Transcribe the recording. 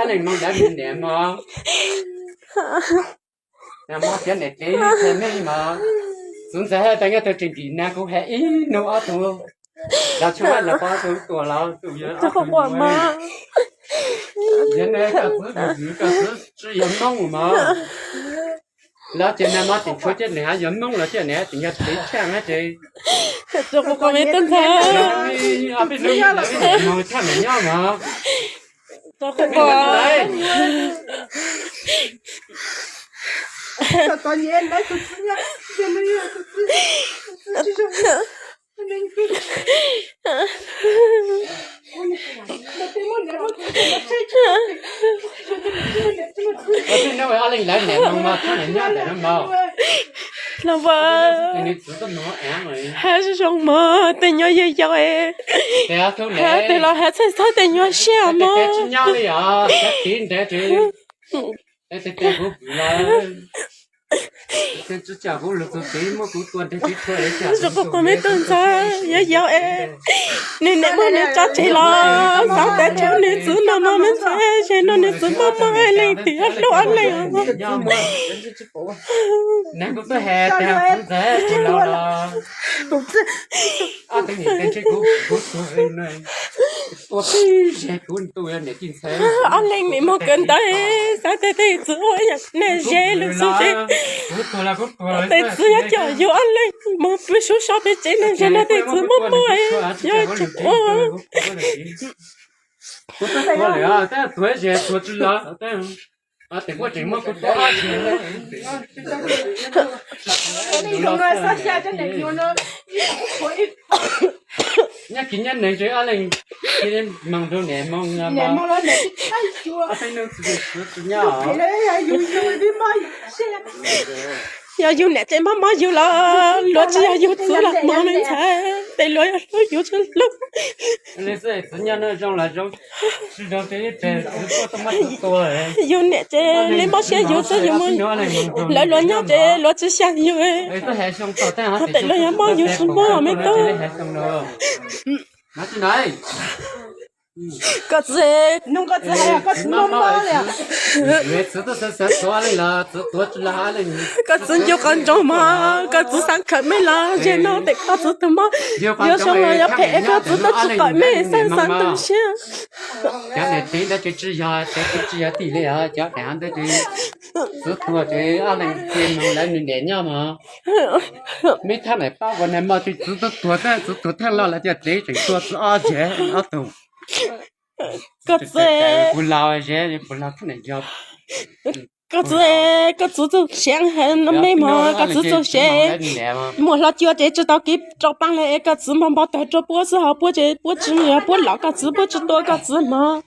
Neeg moog dlaab niam mog. Moog tiav niam txiv txhaj meej mog. Txwv ntxawg has tas nyob tau tseem ntim nag kuv has ib nub ob tug. Los tshuav los pab tug tuam los tus yog ob tug mas. Yog ne koj txwv koj txwv tsi yog Moob mog. Lawv ces nag mog tim tshuav coj niam has yog Moob los coj niam tim yog txiv tshaaj na ces. Rau qhuas qhuas me tub ntxawg. Ob peb hnub moog tshaj niam nyob mog. Rau qhuas qhuas. Ob peb hnub ob leeg lawv niam moog mog tshaj niam nyob ntawm no mog. Los has zoo mog, tej nyuas yau yau es. Has tej los has txhaj txhawb tej nyuas siab mog. Tsis nyob li os, tiv ntev tsis. Zoo qhuas qhuas me tub ntxawg, yog yau es nws niam muab nws tso tseg los xaav tas tshuav nws txwv no mog me ntxhais, ze no nws txwv mob mob leej twg yuav hlub ob leeg. Ob leeg niam moog kawm ntawv xaav tas tej txwv ua yam nej ze lug xwb ces tej txwv yuav coj yug ob leeg moog pw sub so pem tsev neeg ze no tej txwv mob mob yuav coj ua. Nyob kis nyob neeg tsis ob leeg moog rau niam moog. Yog yug niam tsev mob mob yug los luag tsis yog yug txwv los moog me ntxhais, tes luag yog hlub yug tsis hlub. Yug niam tsev le mob siab yug xwb yug mob, lawv luag nyob ces luag tsis xyaa yug. Tes luag yog mob yug tsis mob me tub. Koj txwv, koj txwv ncu qhov ntsoog mog, koj txwv xaav khawm mej los ze no tes koj txwv tug mob, yuav zoo los yuav phem es koj txwv tub tsis qawm mej xaav xaav tu siab. Cov niam txiv ntawd ces tsis yog, tsis yog tim li os, cov niam ntawd ces txwv tuag ces ob leeg cia moog lawv nws niam nyob mog. Mej thaj nam paub ua nag hmo ces txwv tub tuag, txwv tuag thaaj loj lawv cov txiv tseem tuag txwv ob zag ob tug. Koj txwv, puag laug zag, puag laug thaj nam yog. Koj txwv, koj txwv txuj siab heev no mej mog, koj txwv txuj siab. Muam hlob cua ces tsis tau kev rau paab le es koj txwv npau npau taws rau puab xwb, ho puab ces puab tsis, puab lov koj txwv, puab tsis tua koj txwv mog.